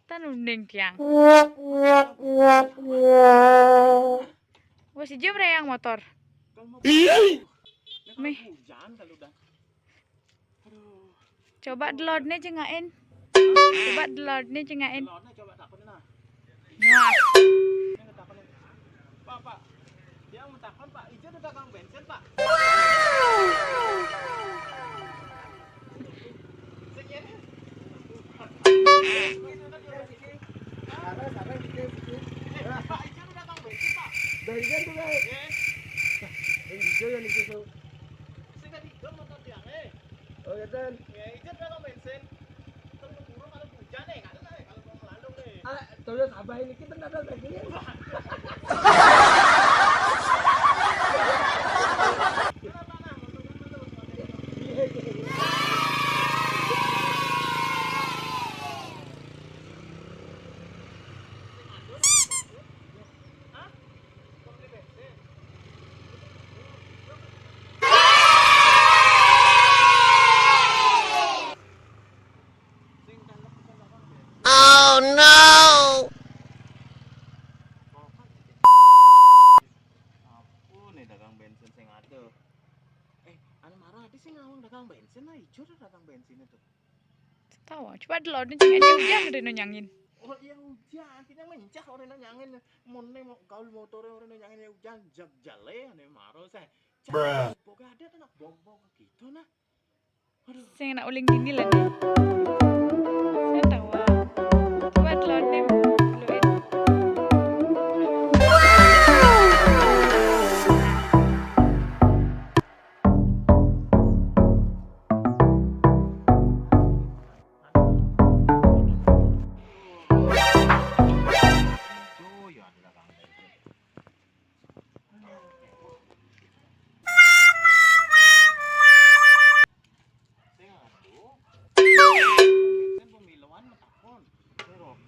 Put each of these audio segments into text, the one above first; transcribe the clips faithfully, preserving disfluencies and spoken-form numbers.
Tan unding tiang. Wes ijo breyang motor. Meh. Coba delodne cengakin. Coba delodne cengakin. Nah. Pak, Pak. Dia mau takon, Pak. Ijo ada dagang bensin, Pak. Sing ngene. Pak, Pak, Pak. Bensin, Pak. Dari kan tuh, Pak. Yang hijau yang hijau tuh. Sing tadi motor tiang, eh. Oh, ya, Dan. Ya, itu dagang bensin. Kan keburu kalau hujan, eh, kalau, eh, kalau mau melalung, eh. Ah, tolong sabahin dikit, bentar, bentar, gini. Oh no. Apa nih dagang bensin sing ada? Eh, anu marah, ada sing ngawang dagang bensin lah, ijo dah dagang bensin itu. Tahu, coba delodne cengakin, ujan udah nonyangin. Oh iya, ujan, kita mencah orang nonyangin. Mone mau gaul motore orang nonyangin, ya ujan, jag jale ane maro saya. Bruh. Boga ada tuh nak bong-bong gitu nah. Aduh. Sing nak uling dini lah nih. Saya tahu. Coba delodne, delokin.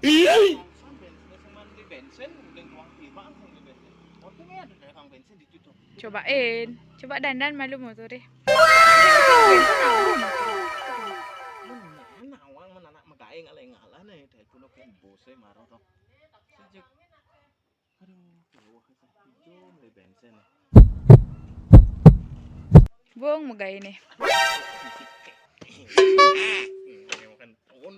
Iya. Bensin, bensin, mandi bensin, udah ruang tiba, langsung di bensin. Waktu ini ada dagang bensin di situ. Cobain, coba dandan malu motor deh. Mana awang mana anak megawe ngalih ngalah nih, telepon ke bose maro toh. Sejak, aduh, tahu itu beli bensin. Bung megawe nih. Ini makan tahun.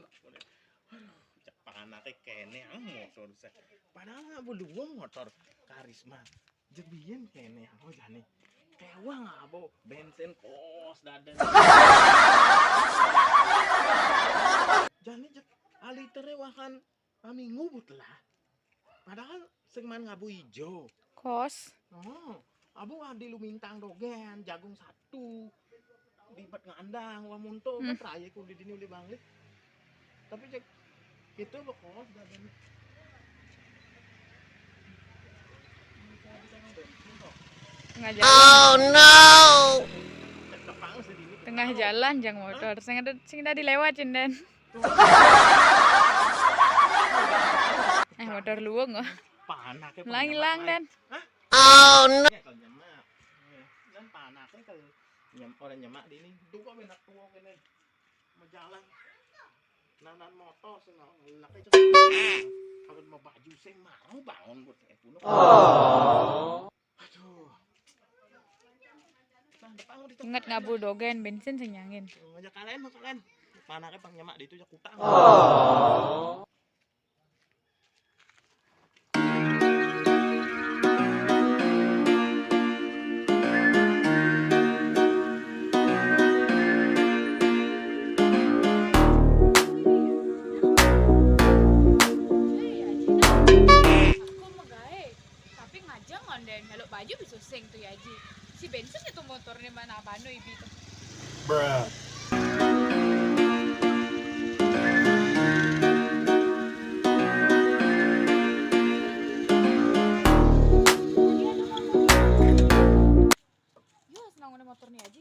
Aduh, cak panake kene ang motor saya. Padahal nggak beluang motor Karisma. Jebien kene ang jane. Kewang apa bensin kos dadan. Jane jek alitere wahan aminggu but lah. Padahal sing man ngabu ijo. Kos. Oh, abu adi lumintang dogen, jagung satu. Dibet ngandang, wa munto, hmm, kan raya ku di dini uli banglit. Tapi cek itu bekos dadan. Tengah jalan. Oh no. Cek tepang sedini. Tengah jalan jang motor. Sing ada, sing ada dilewat, Cinden. Eh, motor luwung kok. Panake hilang-hilang, Dan. Hah? Oh no. Ya, kalau nyemak. Dan panake kalau nyem-, orang nyemak di ini, duka benak tua kene. Mau jalan. Nanan motor sing lelake cek. Kalau mau baju sing mau bangun buat saya bunuh. Oh. Aduh. Nah, depan mau ditekan. Ingat ngabu dogen bensin sing nyangin. Ngajak kalian mau kalian. Panake pang nyemak di itu ya kutang. Oh. Tapi ngajeng onden melok baju bisa sing tuh ya, Ji. Si bensin itu motornya mana apa no ibi tuh. Bruh. Yo, senang motor nih, Aji.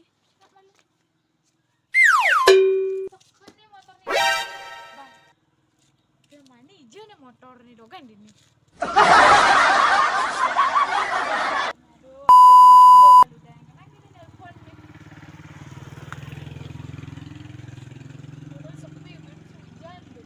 Seken nih motor nih. Bah. Udah mani ijo nih motor nih, dogan di nih. Aduh, aku sama Abang kalau udah yang kenal kita nelpon nih. Udah sepi, udah hujan tuh.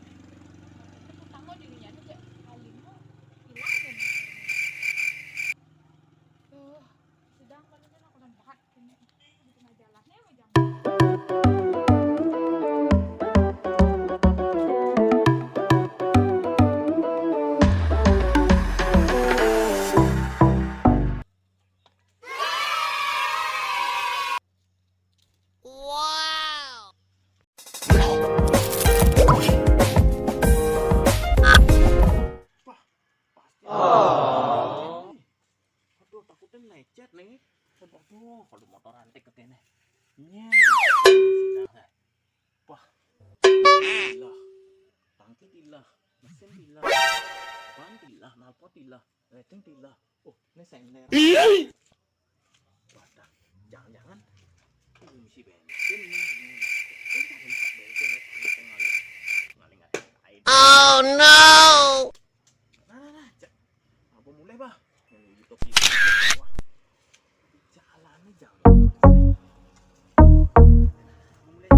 Mesin tilah, ban tilah, knalpot tilah, rating tilah. Oh, ini senter. Wadah, jangan-jangan fungsi bensin nih. Ini kan bisa bensin nih, ini kan ngalir, ngalir, ngalir. Oh no! Nah, nah, nah, cek. Apa mulai, bah? Yang gitu, wah. Jalannya jauh. Apa mulai?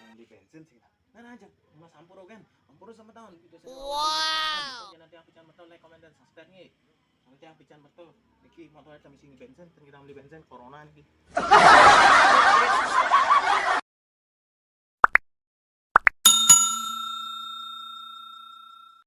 Beli bensin sih. Nah, nah, aja. Mas, ampura kan. Ampura sama tahun. Video saya. Wow. Nanti aku jangan betul like, comment, dan subscribe nih. Nanti aku jangan betul. Niki motor ada misi bensin, dan kita beli bensin corona niki.